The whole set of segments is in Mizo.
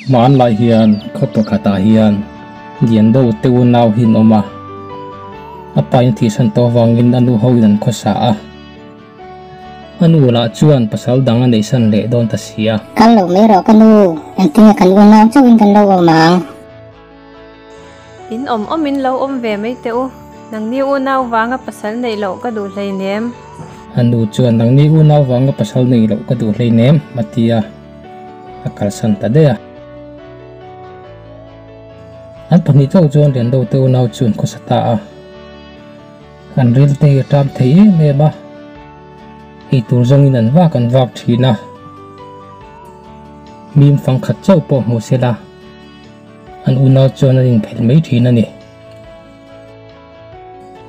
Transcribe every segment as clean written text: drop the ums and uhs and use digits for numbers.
Hmanlai hian khaw pakhatah hian lian deuh te unau hi an awm a, a pa in thihsan tawh avangin a nu ho in an khawsa a, a nu lah chuan pasal dang a neihsan leh dawn ta si a. Kal lo mai rawh ka nu, engtinge kan unau chauhin kan lo awm ang? In awm awmin lo awm ve mai teh u, nangni unau vanga pasal neih loh ka duh hleinem. A nu chuan nangni unau vanga pasal neih loh ka duh hleinem a ti a, a kalsan ta daih a. An pahnih chauh chuan Liando te unau chu an khawsa ta a, an ril te hi a ṭam thei em em a, eitur zawngin an vak an vak ṭhin a, mim fang khat chauh pawh hmu sela. An unau chuan an inphelh mai thin a ni.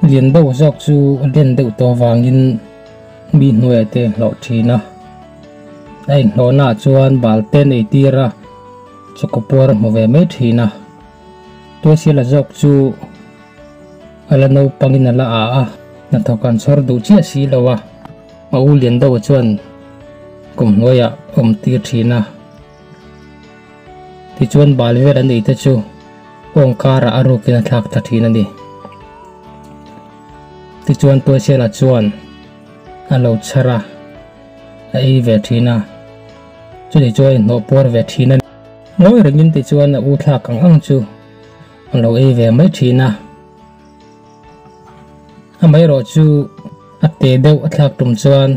Lian deuh zawk chu a len deuh tawh avangin mi hnuaiah te a inhlawh thin a. A inhlawhnaah chuan bal te an eitir a, chawkaw puar a hmu ve mai thin a. Tuaisiala zawk chu a la naupangin a la a a, hnathawk an chhawr duh chiah si lo a. A u lian deuha chuan kum hnuaiah a awm tir thin a. Tichuan bal vel an ei te chu awng karah a rukin a thlak ta thin a ni. Tichuan Tuaisela chuan a lo chhar a, a ei ve thin a, chutih chuan a inhnawh puar ve thin a ni. Ngawi rengin tichuan a u thlak ang ang chu a lo ei ve mai thin a. Amaherawh chu a te deuh a thlak tum chuan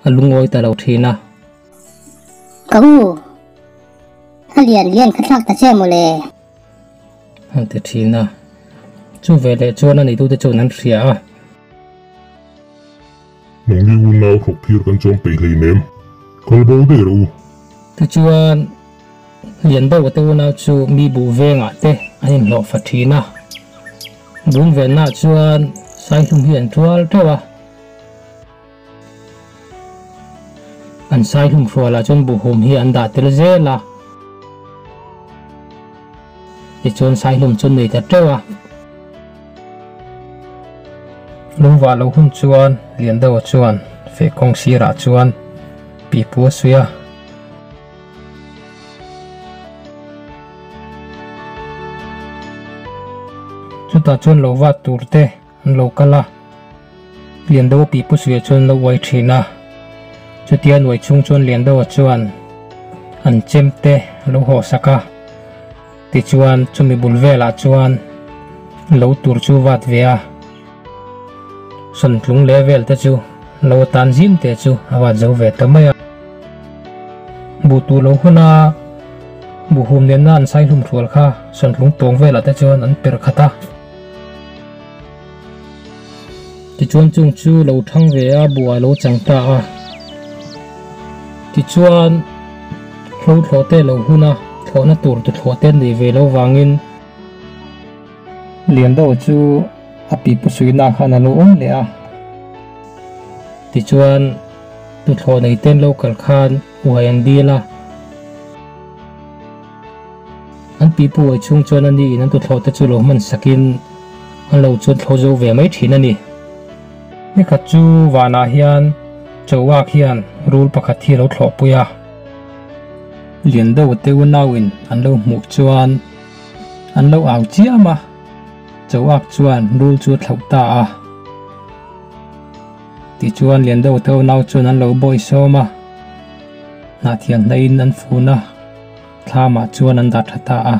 a lungawi ta lo thin a. Ka u, a lian lian kha thlak ta che mawle. An ti thin a, chu veleh chuan a neitute chuan an hria a. Nangni unau hlawk phir kan chuang peih hleinem, kal bo daih rawh u. Tichuan, Lianbo te unau chu mi buh vengah te an inhlawh fa thin a, bum vennaah chuan Saihlum hi an tual teuh a. An saihlum hrualah chuan buhhum hi an dah tel zel a, tichuan saihlum chu an nei ta teuh a. Lungvah loh hun chuan Liandawa chuan feh kawng sirah chuan pipu a suih a. Chutah chuan lo vat tur te an lo kal a, Liandawa pipu suiah chuan an lo uai thin a, chutia an uai chhung chuan Liandawa chuan an chem te a lo hawh sak a, tichuan chumi bul velah chuan lo tur chu vat ve a, sawntlung leh vel te chu lo atan zim te chu a vat zo ve ta mai a. Buh tur lo hun a, buhhum nena an saihlum hrual kha sawntlung tawng velah te chuan an perh khat a. Tichuan chung chu lo thang ve a, buh a lo chang ta a. Tichuan hlo thlawh te lo hun a, thlawhna tur tu thlawh te nei ve lo vangin Liandaw chu a pipu suihna khan a lo awm leh a. Tichuan tu thlawh nei ten lo kal khan uai an dil a. An pipu uai chhung chuan a niin an tuthlawh te chu lo hman sakin an lo chuan thlo zo ve mai thin a ni. Nikhat chu vanah hian Chauak hian rul pakhat hi a lo thlawhpui a. Lian deuh te unauin an lo hmuh chuan an lo au chiam a, Chauak chuan rul chu a thlauh ta a. Tichuan lian deuh te unau chuan an lo bawisawm a, hnahthian hnaihin an fun a. Thlamah chuan an dah tha ta a.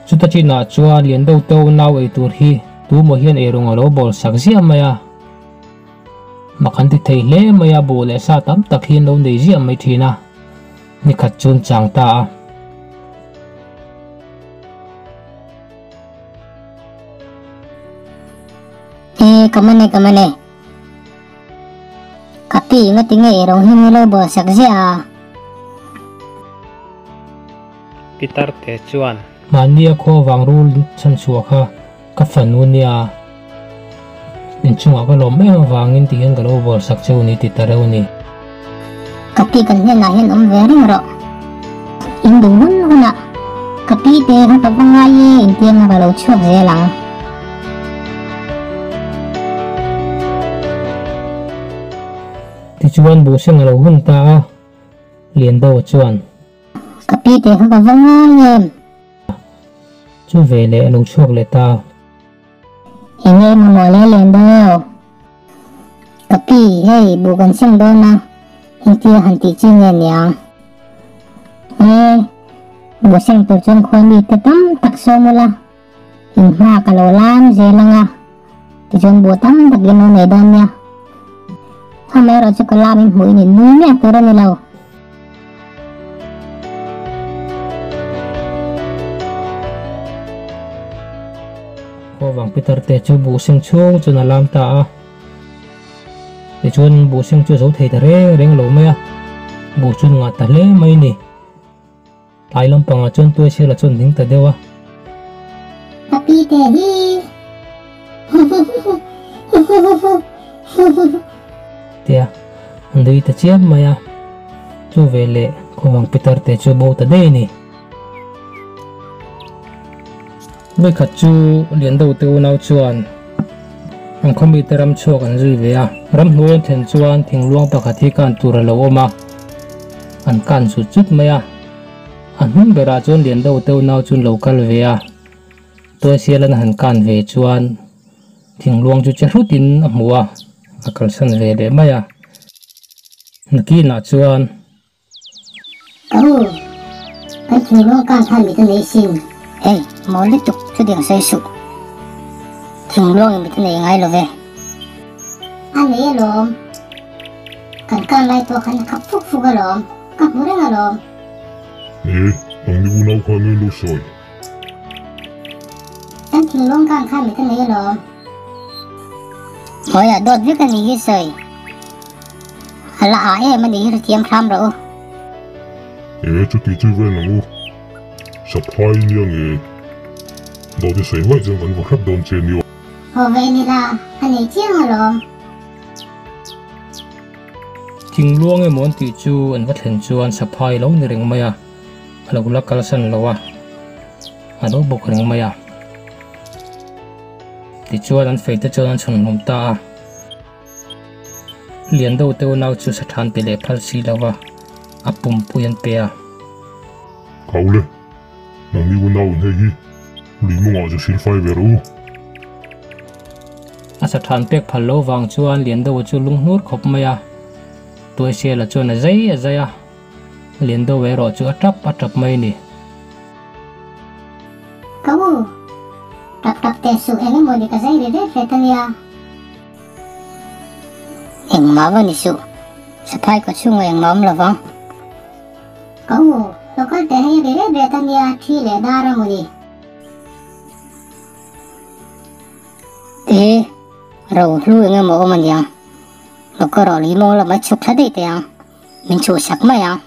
Chuta chinah chuan lian deuh to nau ei tur hi tumaw hian eirawng a lo bawl sak ziah mai a. Mak an ti thei hle mai a, buh leh sa tam tak hi an lo nei ziah mai thin a. Nikhat chu an chang ta a. E, ka man e, ka man e. Ka pi nga tinge i rawng hi mi lo bawl sak ziah a. Pitar te chuan. Mahnia khaw vang rul chhan chhuah kha ka fanu nia inchungah ka lawm em avangin ti hian ka lo bawl sak cheu ni ti ta reuh a ni. Ka pi kan hnenah hian awm ve reng rawh. In duh hun hunah ka pi te ka va ngai e intianga ka lo chhuak zel ang. Tichuan Buhseng a lo hun ta a, Liandawa chuan. Ka pi te kha ka va ngai em? Chu veleh a lo chhuak leh ta. Enge mamawh leh len deuh? Ka pi, hei buh kan seng dawn a, engtia han tih chi nge niang? E, buh seng tur chuan khuai mite tam tak sawm ula, in hma ka lo lam zel ang a, tichuan buh tam tak in lo nei dawn nia. Amaherawhchu ka lam in hmuh in in nui miah tur a ni lo. Khuavang Peter te chu buh seng chhung chuan a lam ta a. Tichuan buh seng chu a zo thei ta reng reng lo mai a, buh chuan ngah ta hle mai a ni. Tlai lampangah chuan Tuaisiala chuan ding ta deuh a. Ka pi te hi Tia an nui ta chiam mai a, chu veleh Khuavang Peter te chu bo ta daih a ni. Vawikhat chu Liando te unau chuan an khawmite ram chhuak an zui ve a. Ramhnuai an thlen chuan thingluang pakhat hi kan tur a lo awm a, an kan zut zut mai a. A hnung berah chuan Liando te unau chu an lo kal ve a, Tuaisialan a han kan ve chuan thingluang chu che hrutin a hmu a, a kalsan ve leh mai a. Nakinah chuan. Ka u, kan thinglung kang khan mit a nei sin. Hei, mawl lutuk chutiang sawi suh. Thinglung in mit a nei ngai lo ve. A nei alawm. Kan kang lai pawh khan a khap fuk fuk alawm. Ka hmu reng alawm. E, nangni unau khan ngei lo sawi. Kan thinglung kang khan mit a nei alawm. Hawiah dawt vek a ni hi sawi. A la ah em a nih hi hrethiam hram rawh u. E chuti chu vel ang u. Saphai nia nge dawt i sawi vaih chuan kan va hrep dawn che ni aw. Haw ve ni la, a nei chiang alawm. Thingluang emaw an tih chu an va thlen chuan saphai lo ni reng mai a, a lo la kalsan lo a, a lo bawk reng mai a. Tichuan an feite chuan an chhawn hlawm ta a. Lian deuh te unau chu sathan pe leh phal si lo va, a pumpui an pe a. Kau le, nangni unau in hei hi lui mawngah zu sil fai ve rawh u. A sathan pek phal lo vang chuan Lian deuha chu lung hnur khawp mai a, Tuaisiala chuan a zai a zai a, Lian deuh erawh chu a tap a tap mai a ni. Kau, tap tap teh suh eng emaw ni ka zai ri ret ret a nia. Engmah va ni suh, saphai kaw chhungah engmah awm lo vang. Ka u, lo kal teh hei a ri ret ret a nia, thi leh dar a maw ni. E, ro hlu eng emaw awm a niang, lo ka rawh lui mawng lamah chhuk thla daih teh ang, min chhuhsak mai ang.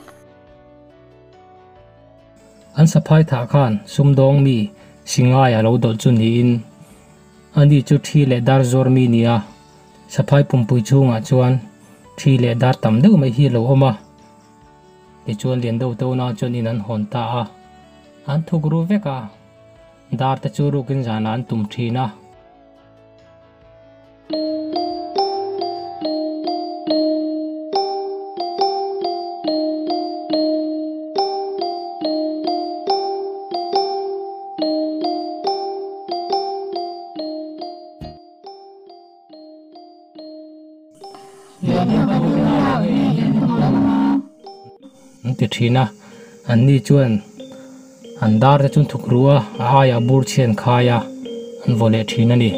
An saphai thah khan sumdawng mi Singai a lo dawlh chu niin ani chu thi leh dar zuar mi nia saphai pumpui chhungah chuan thi leh dar tam deuh mai hi a lo awm a. Tichuan lian deuh deuh na chuan in an hawn ta a, an thuk ru vek a, dar te chu rukin zanah an tum thin a. An ti thin a, anni chuan an dar te chu an thuk ru a, a aiah bur chhi an khai a, an vaw leh thin a ni.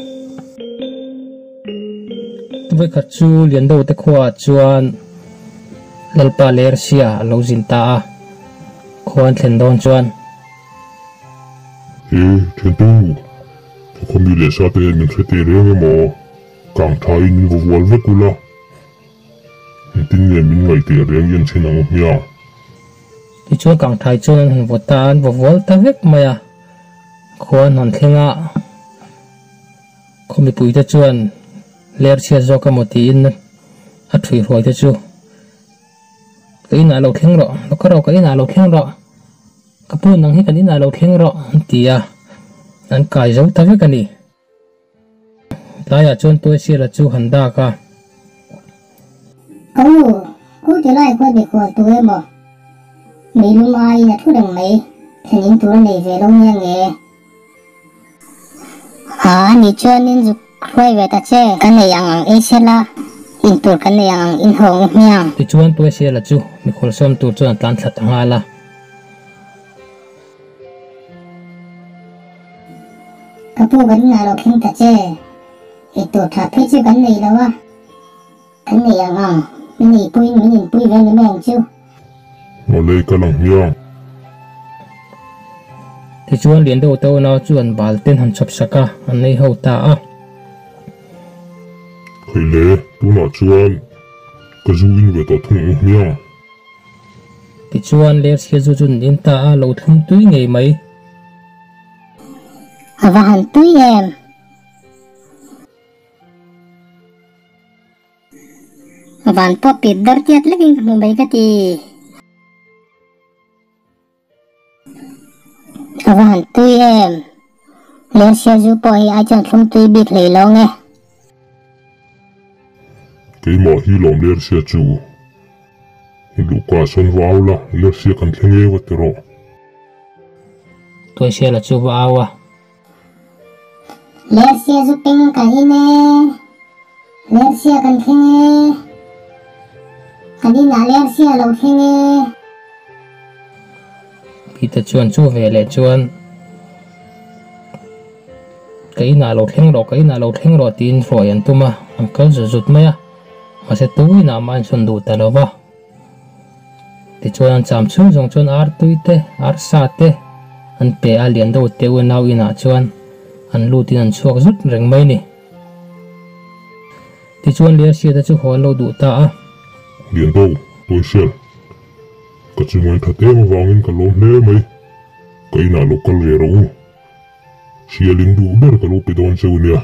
Vawikhat chu Liando te khuaah chuan Lalpa Lersia a lo zin ta a, khua an thlen dawn chuan. E, thiantu, ka khaw mi leh sa te hian min hre teh reng emaw, kang thain min vaw vual vek ula, engtin nge min ngaih teh reng i an chhin ang hmiang? Tichuan kang thai chuan an han vaw ta a, an vaw vual ta vek mai a, khua an han thleng a. Khaw mipuite chuan ler chhiat zawk emaw tiin a ṭhuihruai te chu ka inah lo thleng rawh, lo ka rawh ka inah lo thleng rawh, ka pu nang hi kan inah lo thleng rawh an ti a, an kai zo ta vek a ni. Tlaiah chuan Tuaisiala chu han dak a. Ka u, khu ti lai khuan mikhual tu emaw? Meilum aiin a thu reng mai, thlen in tur a nei ve lo nia nge? A nih chuanin zuk hruai ve ta che. Ka nei ang ang ei sela, in tur kan nei ang ang in hawng u hmiang. Tichuan Tuaisiala chu mikhual sawm tur chuan a tlan thla ta nghal a. Ka pu kan inah lo thleng ta che, eitur tha phei chu kan nei lo a. Kan nei ang ang, min eipuiin min inpui ve ni mai ang chu. Awle ka lang hmiang. Tichuan lian deuh te unau chuan bal ten han chhawp sak a, an nei ho ta a. Hei le, tunah chuan ka zu in ve tawh thung ang hmiang. Tichuan Lersia zu chu an in ta a, lo thlum tui ngei mai. A va han tui em! Van pawh pit dar tiat lekin ka hmu mai ka ti. A va han tui em. Lersia zu pawh hi ai chuan thlum tui bik hlei lo nge. Keimah hi lawm Lersia chu. Luhka sawn va au la, Lersia kan thleng e va ti rawh. Tuaisiala chu va au a. Lersia zu peng ka in e, Lersia kan thleng e, kan inah Lersia lo thleng e. Peter chuan chu veleh chuan ka inah lo thleng rawh, ka inah lo thleng rawh tiin hruai an tum a, an kal zut zut mai a, mahse tu inah mah an sawn duh ta lo va. Tichuan an cham chhung zawng chuan ar tui te, ar sa te an pe a, lian deuh te unau inah chuan an lut in an chhuak zut reng mai a ni. Tichuan Lersia te chu haw an lo duh ta a. Lian deuh, Tuaisial, ka chungain tha te em avangin ka lawm hle mai, ka inah lo kal ve rawh u. Sialin duh ber ka lo pe dawn cheu nia.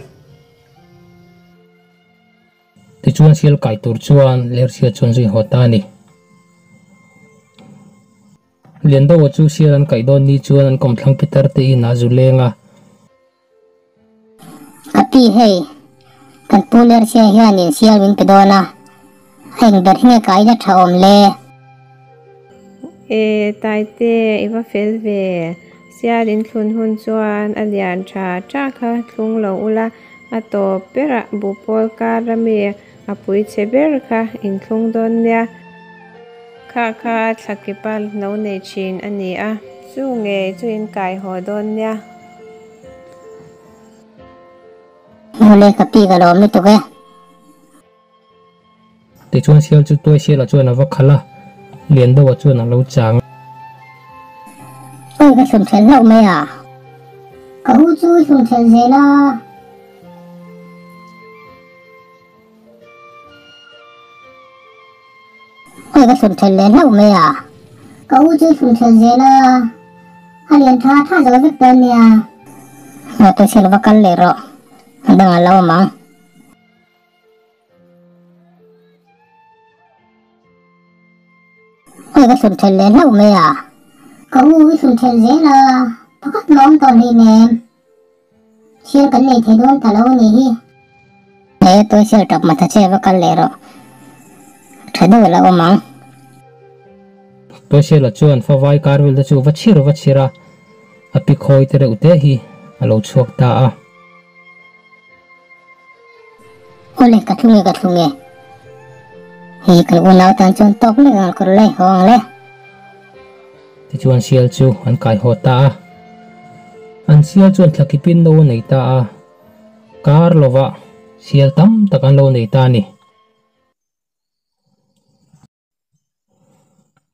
Tichuan sial kai tur chuan Lersia chuan zui haw ta a ni. Liandoa chu sial an kaih dawn ni chuan an kawmthlang Peter te in a zu leng a. Ka pi hei, kan pu Lersia hianin sial min pe dawn a, a eng ber hi nge ka ina tha awm le? E Taite, i va fel ve. Sial in thlun hun chuan a lian tha tha kha thlung lo ula, A tawp berah buhpawl kar rami a pui chhe ber kha inthlung dawn nia. Kha kha thlakipa lo nei thin a ni a, chu ngei chu in kai haw dawn nia. Mawle ka pi ka lawm lutuk e. Tichuan sial chu Tuaisiala chuan a va khalh a, Liandoa chuan a lo chang a. Awi ka thlum thelh hlauh mai a. Ka u chu i thlum thelh zel a. Awi ka thlum thelh leh hlauh mai a. Ka u chu i thlum thelh zel a. A lian tha tha zo vek dawn nia. Tuaisiala va kal leh rawh. A dangah lo awm ang. Oi ka thlun thelh leh hlauh mai a. Ka u i thlun thelh zel a, pakhat mah awm tawh hlei nem. Sial kan nei thei dawn ta lo a nih hi. He tawi sial tap matha che va kal leh rawh. Tha deuh a la awm ang. Tawi siala chuan favai kar vel te chu va chhir va chhir a, a pi khawi te reuh te hi a lo chhuak ta a. Awle ka thlung e ka thlung e. Hei kan unau tan chuan tawk lek ang kawr lai haw ang le. Tichuan sial chu an kai haw ta a. An sial chuan thlakipin no a nei ta a. Kar lovah sial tam tak an lo nei ta a ni.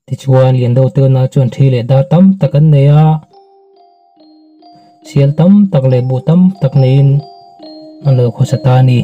Tichuan Liando Tuna chuan thi leh dar tam tak an nei a, sial tam tak leh buh tam tak neiin an lo khawsa ta a ni.